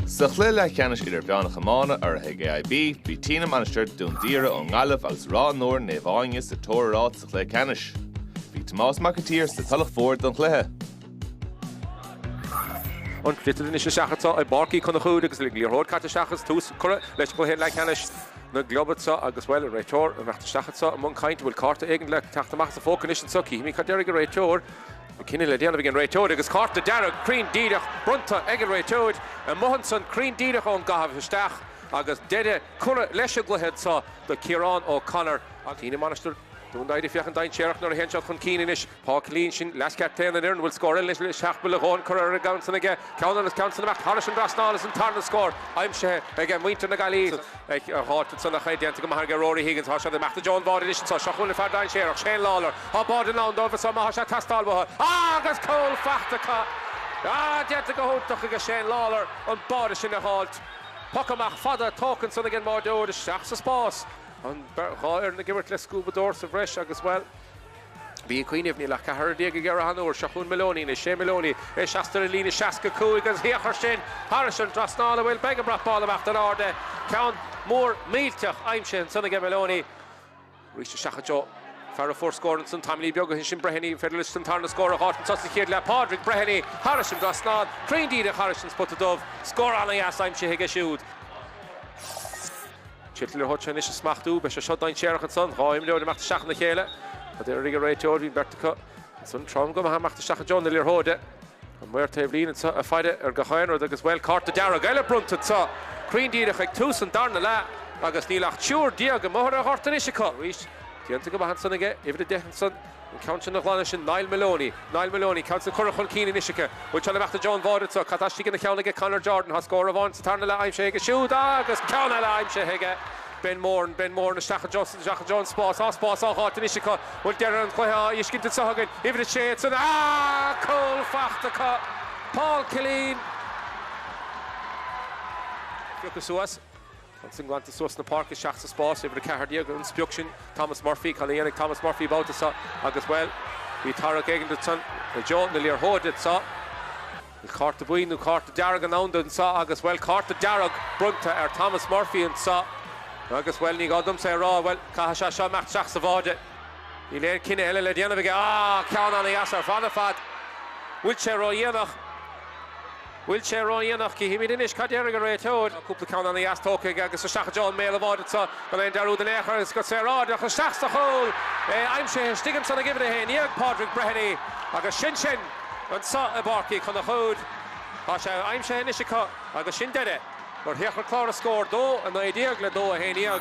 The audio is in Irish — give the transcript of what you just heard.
Sa chluiche leathcheannais idirmheánach iomána urraithe ag AIB, bhí Tíne Mainistir Dún Doighre ón nGaillimh agus Ráth an Iúir Naomh Áine sa tóir ar áit sa chluiche ceannais. Bhí Tomás Mac an tSaoir sa Tulach Mhór don chluiche. An sliotar anois isteach anseo i bPáirc Uí Chonchúir agus an liathróid caite isteach agus tús curtha leis an gcluiche leathcheannais na gclub anseo agus, bhuel, an réiteoir ag imeacht isteach anseo i mbun cainte, bhfuil cárta éigin le teacht amach as a phóca anois anseo, cífimid cad déarfaidh an réiteoir. Cinneadh le déanamh ag an réiteoir agus cárta dearg cruinn díreach bronnta ag an réiteoir amuigh ansan cruinn díreach ón gcaitheamh isteach agus deireadh curtha leis an gcluiche anseo do Ciarán O'Connor. Tine Mainistir Dún Doighre féachaint dainséarach nuair a théann siad chun cinn anois. Paul Killeen sin leaschaptaen an fhoireann bhfuil scór eile anois le teacht bhfuil a dhóthain curtha ar an gceann san aige ceann agus ceann san imeacht thairis an dtrasnán is an tarna scór aimsithe aige muintir na Gaillimhe. Ag dhá ansan ach é déanta go maith aige Rory Higgins. Tá siad ag imeacht i dtreo an bháide anois anseo. Seo chugainn an fear dainséarach, Shane Lawlor. Tá báide in ann dóibh anseo má tá sé ag teastáil uathu. Agus cúl faighte acu! Ah, déanta go hiontach aige Shane Lawlor an báide sin a dh'fháilt. Poc amach fada tógtha ansan ag an mbáideoir isteach sa spás. An dhá fhoireann ag imirt le scuabadóir sa bhreis agus, bhuel, Bí ag cuimhneamh, níl ach ceathrar déag ag iarraidh an uair seo chugainn Moloney anois, Shane Moloney, é seasta ar an líne 65 agus féach air sin thairis an dtrasnán a bhfuil, beidh an brat bán amach in airde, ceann mór millteach aimsithe ansan aige Moloney. Arís isteach i dtreo fear a fuair scór ansan tamaillín beag ó shin, sin Breheny, an féidir leis an tarna scór a dh'fháilt anso sa chéad leath, Pádraig Breheny thairis an dtrasnán, cruinn díreach thairis an spota dubh, scór ana-dheas aimsithe aige siúd. An liathróid seo anois a smachtú. Beidh sé seo dainséarach ansan. 2 imreoir ag imeacht isteach ina chéile. Cad déarfaidh an réiteoir? Bhí an bheirt acu ansan trom go maith ag imeacht isteach i dtreo na liathróide. An maor taobh líne anso ag faire ar gach aon rud agus, bhuel, cárta dearg eile bronnta anso. Cruinn díreach ag tús an darna leath agus níl ach 13 amuigh ar an ghort anois acu. Arís, déanta go maith ansan aige, uimhir 10 ansan. An ceann sin a ghlanadh sin Niall Moloney. Niall Moloney, ceann sin curtha chun cinn anois acu. Bhfuil sé le imeacht i dtreo an bháide anseo? Cad tá istigh ina cheann aige Conor Jordan? Tá scór amháin sa tarna leath aimsithe aige siúd agus ceann eile aimsithe aige Ben Moran. Ben Moran isteach i dtreo isteach i dtreo an spás. Tá spás á dh'fháilt anois acu. Bhfuil deireadh an chluiche á fheiscint anseo againn? Uimhir 6 ansan. Ah! Cúl faighte acu. Paul Killeen. Piocadh suas. Ansin glanta suas na páirce isteach sa spás, uimhir 14, an sprioc sin, Thomas Murphy. Cad a dhéanfaidh Thomas Murphy babhta seo agus, bhuel, bhí tarrac éigin ansan i dtreo na liathróide anseo. Cárta buí nó cárta dearg in ann anseo agus, bhuel, cárta dearg bronnta ar Thomas Murphy anseo agus, bhuel, ní gá domsa é a rá, bhuel, caithfidh sé seo imeacht isteach sa bháide. Níl aon chinneadh eile le déanamh aige. Ah, ceann ana-dheas ar fad ar fad. Bhfuil sé ródhéanach? Bhfuil sé ródhéanach? Cífimid anois cad déarfaidh an réiteoir. Tá cúpla ceann ana-dheas tógtha aige agus isteach i dtreo an mbéal an bháide anseo gan aon dearúd in aon chor agus go saoráideach isteach sa chúl é aimsithe istigh ansan ag uimhir 11, Pádraig Breheny agus sin sin anseo i bPáirc Uí Chonchúir. Tá sé aimsithe anois acu agus sin deireadh mar thiocfadh clár a scór 2, 19 le 2, 11.